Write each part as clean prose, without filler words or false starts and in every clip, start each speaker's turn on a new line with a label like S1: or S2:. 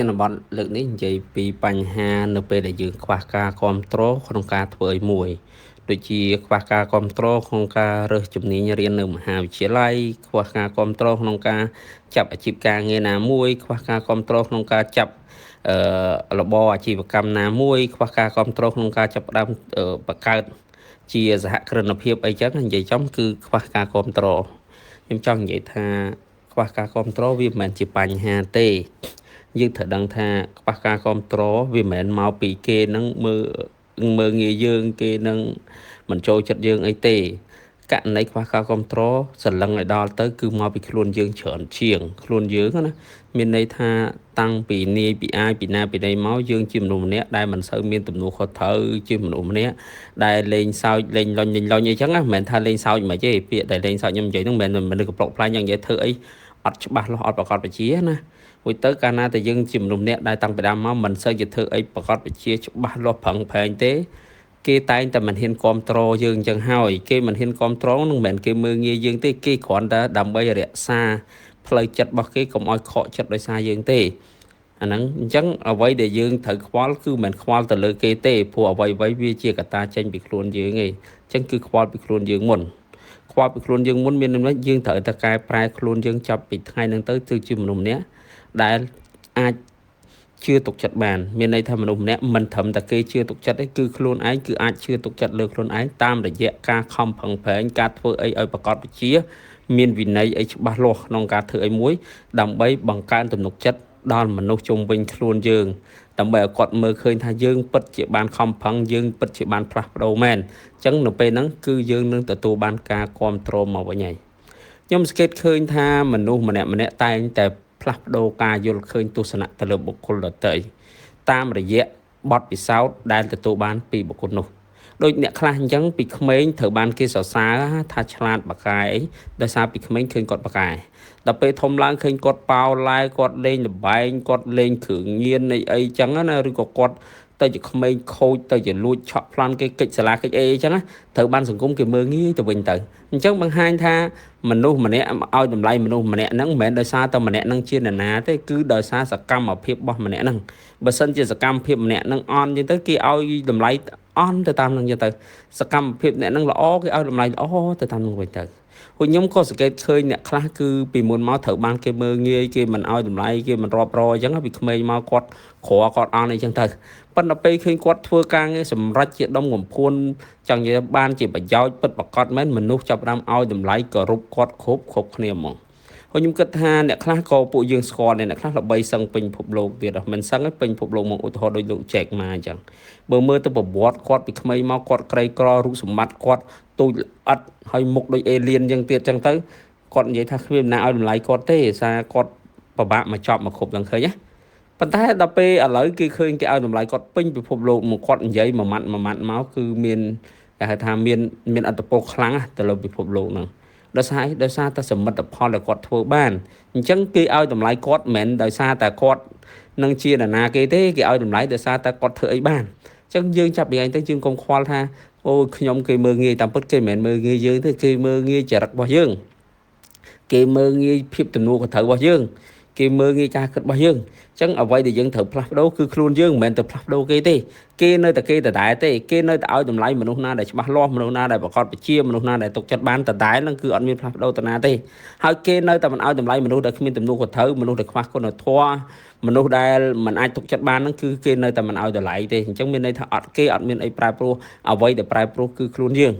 S1: នបទលើកនេះនិយាយពីបញ្ហានៅពេលដែលយើងខ្វះការគ្រប់គ្រងក្នុងការធ្វើអីមួយដូចជាខ្វះការគ្រប់គ្រងក្នុងការរើសជំនាញរៀននៅមហាវិទ្យាល័យខ្វះការគ្រប់គ្រងក្នុងការចាប់អាជីពការងារណាមួយខ្វះការគ្រប់គ្រងក្នុងការចាប់របរអាជីវកម្មណាមួយខ្វះការគ្រប់គ្រងក្នុងការចាប់ផ្ដើមបង្កើតជាសហគ្រិនភាពអីចឹងនិយាយចំគឺខ្វះការគ្រប់គ្រងខ្ញុំចង់និយាយថាខ្វះការគ្រប់គ្រងវាមិនមែនជាបញ្ហាទេយើងត្រូវដឹងថាខ្វះការគ្រប់គ្រងវាមិនមែនមកពីគេនឹងមើលងាយយើងគេនឹងមិនចូលចិត្តយើងអីទេករណីខ្វះការគ្រប់គ្រងសន្លឹងឲ្យដល់ទៅគឺមកពីខ្លួនយើងច្រើនជាងខ្លួនយើងណាមានន័យថាតាំងពីនាយពីអាយពីណាពីណីមកយើងជាមនុស្សម្នាក់ដែលមិនសូវមានទំនួលខុសត្រូវជាមនុស្សម្នាក់ដែលលេងសើចលេងលុញលេងលុញអីចឹងណាមិនមែនថាលេងសើចមិនទេពាក្យដែលលេងសើចខ្ញុំនិយាយហ្នឹងមិនមែនមនុស្សកំប្លុកផ្លាញ់យ៉ាងនិយាយធ្វើអីអត់ច្បាស់លាស់អត់ប្រកបវិជ្ជាណារួចទៅកាលណាតែយើងជាមនុស្សម្នាក់ដែលតាំងពីដើមមកមិនសូវជាធ្វើអីប្រកបវិជ្ជាច្បាស់លាស់ប្រឹងប្រែងទេគេតែងតែមិនហ៊ានគ្រប់គ្រងយើងអញ្ចឹងហើយគេមិនហ៊ានគ្រប់គ្រងនឹងមិនមែនគេមើលងាយយើងទេគេគ្រាន់តែដើម្បីរក្សាផ្លូវចិត្តរបស់គេកុំឲ្យខកចិត្តដោយសារយើងទេអាហ្នឹងអញ្ចឹងអ្វីដែលយើងត្រូវខ្វល់គឺមិនខ្វល់ទៅលើគេទេព្រោះអ្វីអ្វីវាជាកត្តាចេញពីខ្លួនយើងឯងអញ្ចឹងគឺខ្វល់ពីខ្លួនយើងមុនខ្វល់ពីខ្លួនយើងមុនមានន័យយើងត្រូវតែកែប្រែខ្លួនយើងចាប់ពីថ្ងៃហ្នឹងទៅគឺជាមនុស្សម្នាក់ដែលអាចជឿទុកចិត្តបានមានន័យថាមនុស្សម្នាក់មិនត្រឹមតែគេជឿទុកចិត្តទេគឺខ្លួនឯងគឺអាចជឿទុកចិត្តលើខ្លួនឯងតាមរយៈការខំប្រឹងប្រែងការធ្វើអីឲ្យប្រកបវិជ្ជាមានវិន័យអីច្បាស់លាស់ក្នុងការធ្វើអីមួយដើម្បីបង្កើនទំនុកចិត្តដល់មនុស្សជុំវិញខ្លួនយើងដើម្បីឲ្យគាត់មើលឃើញថាយើងពិតជាបានខំប្រឹងយើងពិតជាបានផ្លាស់ប្ដូរមែនអញ្ចឹងនៅពេលហ្នឹងគឺយើងនឹងទទួលបានការគ្រប់គ្រងមកវិញហើយខ្ញុំសង្កេតឃើញថាមនុស្សម្នាក់ម្នាក់តែងតែផ្លាស់ប្ដូរការយល់ឃើញទស្សនៈទៅលើបុគ្គលដទៃតាមរយៈបទពិសោធន៍ដែលទទួលបានពីបុគ្គលនោះដូចអ្នកខ្លះអញ្ចឹងពីក្មេងត្រូវបានគេសរសើរថាឆ្លាតបកកែអីដោយសារពីក្មេងឃើញគាត់បកកែដល់ពេលធំឡើងឃើញគាត់ប៉ោឡែគាត់លេងល្បែងគាត់លេងគ្រឿងញៀនអីអីចឹងណាឬក៏គាត់ទៅជាក្មេងខូចទៅជាលួចឆក់ប្លន់គេកិច្ចសាលាកិច្ចអីអញ្ចឹងត្រូវបានសង្គមគេមើលងាយទៅវិញទៅអញ្ចឹងបង្ហាញថាមនុស្សម្នាក់ឲ្យតម្លៃមនុស្សម្នាក់ហ្នឹងមិនមែនដោយសារតែម្នាក់ហ្នឹងជានរណាទេគឺដោយសារសកម្មភាពរបស់ម្នាក់ហ្នឹងបើសិនជាសកម្មភាពម្នាក់ហ្នឹងអន់ចឹងទៅគេឲ្យតម្លៃអន់ទៅតាមហ្នឹងចឹងទៅសកម្មភាពអ្នកហ្នឹងល្អគេឲ្យតម្លៃល្អទៅតាមហ្នឹងវិញទៅពួកខ្ញុំក៏សង្កេតឃើញអ្នកខ្លះគឺពីមុនមកត្រូវបានគេមើលងាយគេមិនឲ្យតម្លៃគេមិនរាប់រយអញ្ចឹងពីក្មេងមកគាត់ក្រគាត់អន់អីចឹងទៅប៉ុន្តែពេលឃើញគាត់ធ្វើការងារសម្រេចជាដុំកំភួនចង់និយាយបានជាប្រយោជន៍ពិតប្រាកដមែនមនុស្សចាប់ផ្ដើមឲ្យតម្លៃគោរពគាត់គ្រប់គ្នាហ្មងហើយខ្ញុំគិតថាអ្នកខ្លះក៏ពួកយើងស្គាល់អ្នកខ្លះល្បីសឹងពេញពិភពលោកទៀតមិនសឹងទេពេញពិភពលោកមកឧទាហរណ៍ដូចលោកចែកម៉ាអញ្ចឹងបើមើលទៅប្រវត្តិគាត់ពីក្មេងមកគាត់ក្រីក្ររូបសម្បត្តិគាត់ទូចល្អិតហើយមុខដូចអេលៀនអញ្ចឹងទៀតអញ្ចឹងទៅគាត់និយាយថាគ្មានណាឲ្យតម្លៃគាត់ទេសារគាត់ពិបាកមកចប់មកគ្រប់ទាំងឃើញណាប៉ុន្តែដល់ពេលឥឡូវគេឃើញគេឲ្យតម្លៃគាត់ពេញពិភពលោកមកគាត់និយាយមួយម៉ាត់មួយម៉ាត់មកគឺមានគេហៅថាមានឥទ្ធិពលខ្លាំងទៅលើពិភពលោកហ្នឹងដោយសារតែសមិទ្ធផលដែលគាត់ធ្វើបានអញ្ចឹងគេឲ្យតម្លៃគាត់មិនមែនដោយសារតែគាត់នឹងជានរណាគេទេគេឲ្យតម្លៃដោយសារតែគាត់ធ្វើអីបានអញ្ចឹងយើងចាប់ពីឯងទៅយើងកុំខ្វល់ថាអូខ្ញុំគេមើលងាយតាមពិតគេមិនមែនមើលងាយយើងទេគេមើលងាយចរិតរបស់យើងគេមើលងាយភាពទំនួលខុសត្រូវរបស់យើងគេមើលងាយការគិតរបស់យើងអញ្ចឹងអ្វីដែលយើងត្រូវផ្លាស់ប្ដូរគឺខ្លួនយើងមិនមែនទៅផ្លាស់ប្ដូរគេទេគេនៅតែគេដដែលទេគេនៅតែឲ្យតម្លៃមនុស្សណាដែលច្បាស់លាស់មនុស្សណាដែលប្រកបវិជ្ជាមនុស្សណាដែលទុកចិត្តបានដដែលហ្នឹងគឺអត់មានផ្លាស់ប្ដូរទៅណាទេហើយគេនៅតែមិនឲ្យតម្លៃមនុស្សដែលគ្មានទំនួលខុសត្រូវមនុស្សដែលខ្វះគុណធម៌មនុស្សដែលមិនអាចទុកចិត្តបានហ្នឹងគឺគេនៅតែមិនឲ្យតម្លៃទេអញ្ចឹងមានន័យថាអត់គេអត់មានអីប្រែប្រួលអ្វីដែលប្រែប្រួលគឺខ្លួនយើង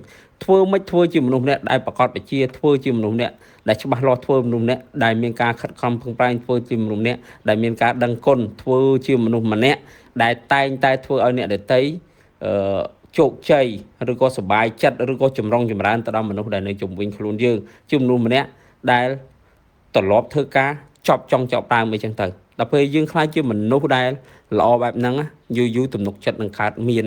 S1: ធ្វើមិនធ្វើជាមនុស្សម្នាក់ដែលប្រកបវិជ្ជាធ្វើជាមនុស្សម្នាក់ដែលច្បាស់លាស់ធ្វើមនុស្សម្នាក់ដែលមានការខិតខំប្រឹងប្រែងធ្វើជាមនុស្សម្នាក់ដែលមានការដឹងគុណធ្វើជាមនុស្សម្នាក់ដែលតែងតែធ្វើឲ្យអ្នកដទៃជោគជ័យឬក៏សប្បាយចិត្តឬក៏ចម្រុងចម្រើនទៅដល់មនុស្សដែលនៅជុំវិញខ្លួនយើងជាមនុស្សម្នាក់ដែលត្រឡប់ធ្វើការចប់ចង់ចប់ដើមអីចឹងទៅដល់ពេលយើងខ្លាចជាមនុស្សដែលល្អបែបហ្នឹងយូរយូរទំនុកចិត្តនឹងកើតមាន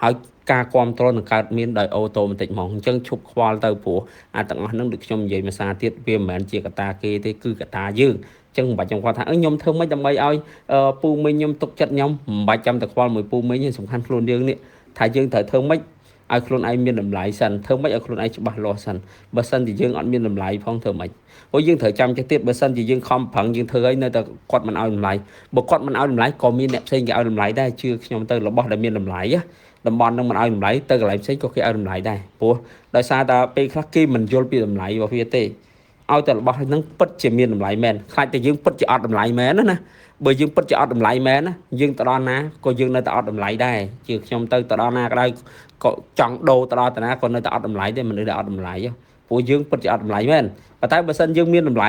S1: ហើយការគ្រប់គ្រងនឹងកើតមានដោយអូតូម៉ាទិកហ្មងអញ្ចឹងឈប់ខ្វល់ទៅព្រោះអាទាំងអស់ហ្នឹងដូចខ្ញុំនិយាយមួយសារទៀតវាមិនមែនជាកត្តាគេទេគឺកត្តាយើងអញ្ចឹងមិនបាច់ខ្ញុំគាត់ថាខ្ញុំធ្វើម៉េចដើម្បីឲ្យពូមីងខ្ញុំទុកចិត្តខ្ញុំមិនបាច់ចាំតែខ្វល់មួយពូមីងទេសំខាន់ខ្លួនយើងនេះថាយើងត្រូវធ្វើម៉េច ឲ្យខ្លួនឯងមានតម្លៃសិនធ្វើម៉េចឲ្យខ្លួនឯងច្បាស់លាស់សិនបើសិនជាយើងអត់មានតម្លៃផងធ្វើម៉េចព្រោះយើងត្រូវចាំចេះទៀតបើសិនជាយើងខំប្រឹងយើងធ្វើឲ្យនៅតែគាត់មិនឲ្យតម្លៃបើគាត់មិនឲ្យតម្លៃក៏មានអ្នកផ្សេងគេឲ្យតម្លៃដែរជឿខ្ញុំទៅរបស់ដែលមានតម្លៃតំបន់នឹងមិនឲ្យតម្លៃទៅកន្លែងផ្សេងក៏គេឲ្យតម្លៃដែរព្រោះដោយសារតែពេលខ្លះគេមិនយល់ពីតម្លៃរបស់វាទេឲ្យតែរបស់ហ្នឹងពិតជាមានតម្លៃមែនខ្លាចតែយើងពិតជាអត់តម្លៃមែនណាបើយើងពិតជាអត់តម្លៃមែនណាយើងទៅដល់ណាក៏យើងនៅតែអត់តម្លៃដែរជឿខ្ញុំទៅទៅដល់ណាក៏ដោយក៏ចង់ដូរទៅដល់តាណាក៏នៅតែអត់តម្លៃដែរមនុស្សដែលអត់តម្លៃព្រោះយើងពិតជាអត់តម្លៃមែនប៉ុន្តែបើសិនយើងមានតម្លៃ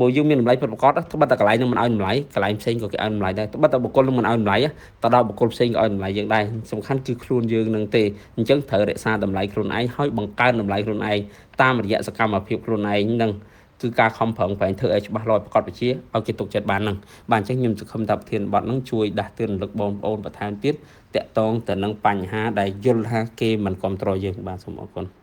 S1: បើយើងមានតម្លៃពិតប្រាកដត្បិតតែកន្លែងនឹងមិនឲ្យតម្លៃកន្លែងផ្សេងក៏គេឲ្យតម្លៃដែរត្បិតតែបុគ្គលនឹងមិនឲ្យតម្លៃទៅដល់បុគ្គលផ្សេងក៏ឲ្យតម្លៃយើងដែរសំខាន់គឺខ្លួនយើងនឹងទេអញ្ចឹងត្រូវរក្សាតម្លៃខ្លួនឯងហើយបង្កើនតម្លៃខ្លួនឯងតាមរយៈសកម្មភាពខ្លួនឯងនឹងគឺការខំប្រឹងប្រែងធ្វើឲ្យច្បាស់លាស់ប្រកបវិជ្ជាឲ្យគេទុកចិត្តបានហ្នឹងបាទអញ្ចឹងខ្ញុំសង្ឃឹមថាប្រធានបទហ្នឹងជួយដាស់តឿនរំលឹកបងប្អូនបន្ថែមទៀតតាក់ទងទៅនឹងបញ្ហាដែលយល់ថាគេមិនគ្រប់គ្រងយើងបាទសូមអរគុណ។